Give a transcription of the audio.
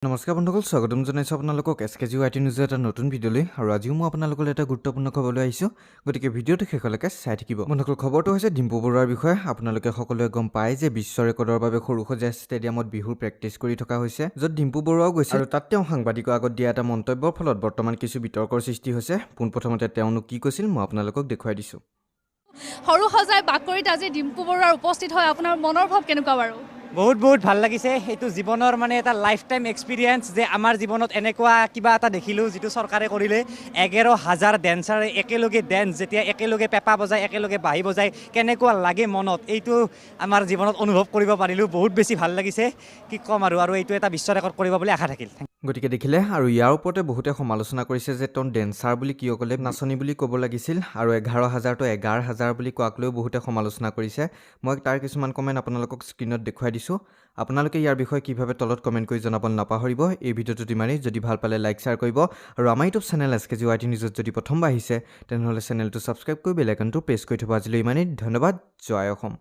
নমস্কাৰ বন্ধুসকল, স্বাগতম জনাইছোঁ আপোনালোকক এছ কে জি ৱাই টি নিউজৰ এটা নতুন ভিডিঅ'লৈ। আৰু আজিও মই আপোনালোকলৈ এটা গুৰুত্বপূৰ্ণ খবৰ লৈ আহিছোঁ, গতিকে ভিডিঅ'টো শেষলৈকে চাই থাকিব। বন্ধুসকল, খবৰটো হৈছে ডিম্পু বৰুৱাৰ বিষয়ে। আপোনালোকে সকলোৱে গম পায় যে বিশ্ব ৰেকৰ্ডৰ বাবে সৰুসজাই ষ্টেডিয়ামত বিহুৰ প্ৰেক্টিচ কৰি থকা হৈছে, য'ত ডিম্পু বৰুৱাও গৈছে। আৰু তাত তেওঁ সাংবাদিকৰ আগত দিয়া এটা মন্তব্যৰ ফলত বৰ্তমান কিছু বিতৰ্কৰ সৃষ্টি হৈছে। পোনপ্ৰথমতে তেওঁনো কি কৈছিল, মই আপোনালোকক দেখুৱাই দিছোঁ। সৰু সজাই বাকৰিত আজি ডিম্পু বৰুৱাৰ উপস্থিত হয়, আপোনাৰ মনৰ ভাৱ কেনেকুৱা বাৰু? বহুত বহুত ভাল লাগিছে। সেইটো জীৱনৰ মানে এটা লাইফ টাইম এক্সপিৰিয়েঞ্চ যে আমাৰ জীৱনত এনেকুৱা কিবা এটা দেখিলোঁ যিটো চৰকাৰে কৰিলে। 11,000 ডেন্সাৰে একেলগে ডেন্স, যেতিয়া একেলগে পেঁপা বজায়, একেলগে বাঁহী বজায়, কেনেকুৱা লাগে মনত, এইটো আমাৰ জীৱনত অনুভৱ কৰিব পাৰিলোঁ। বহুত বেছি ভাল লাগিছে, কি ক'ম আৰু। আৰু এইটো এটা বিশ্ব ৰেকৰ্ড কৰিব বুলি আশা থাকিল। গতিকে দেখিলে, আৰু ইয়াৰ ওপৰতে বহুতে সমালোচনা কৰিছে যে তেওঁ ডেন্সাৰ বুলি কিয় ক'লে, নাচনী বুলি ক'ব লাগিছিল। আৰু 11,000টো 11,000 বুলি কোৱাক লৈও বহুতে সমালোচনা কৰিছে। মই তাৰ কিছুমান কমেণ্ট আপোনালোকক স্ক্ৰীণত দেখুৱাই দিছোঁ। আপোনালোকে ইয়াৰ বিষয়ে কি ভাবে, তলত কমেণ্ট কৰি জনাব নাপাহৰিব। এই ভিডিঅ'টোত ইমানেই। যদি ভাল পালে লাইক, শ্বেয়াৰ কৰিব। আৰু আমাৰ ইউটিউব চেনেল এছ কে জি ৱাই টি নিউজত যদি প্ৰথমবাৰ আহিছে, তেনেহ'লে চেনেলটো ছাবস্ক্ৰাইব কৰি বেল আইকনটো প্ৰেছ কৰি থ'ব। আজিলৈ ইমানেই, ধন্যবাদ। জয় অসম।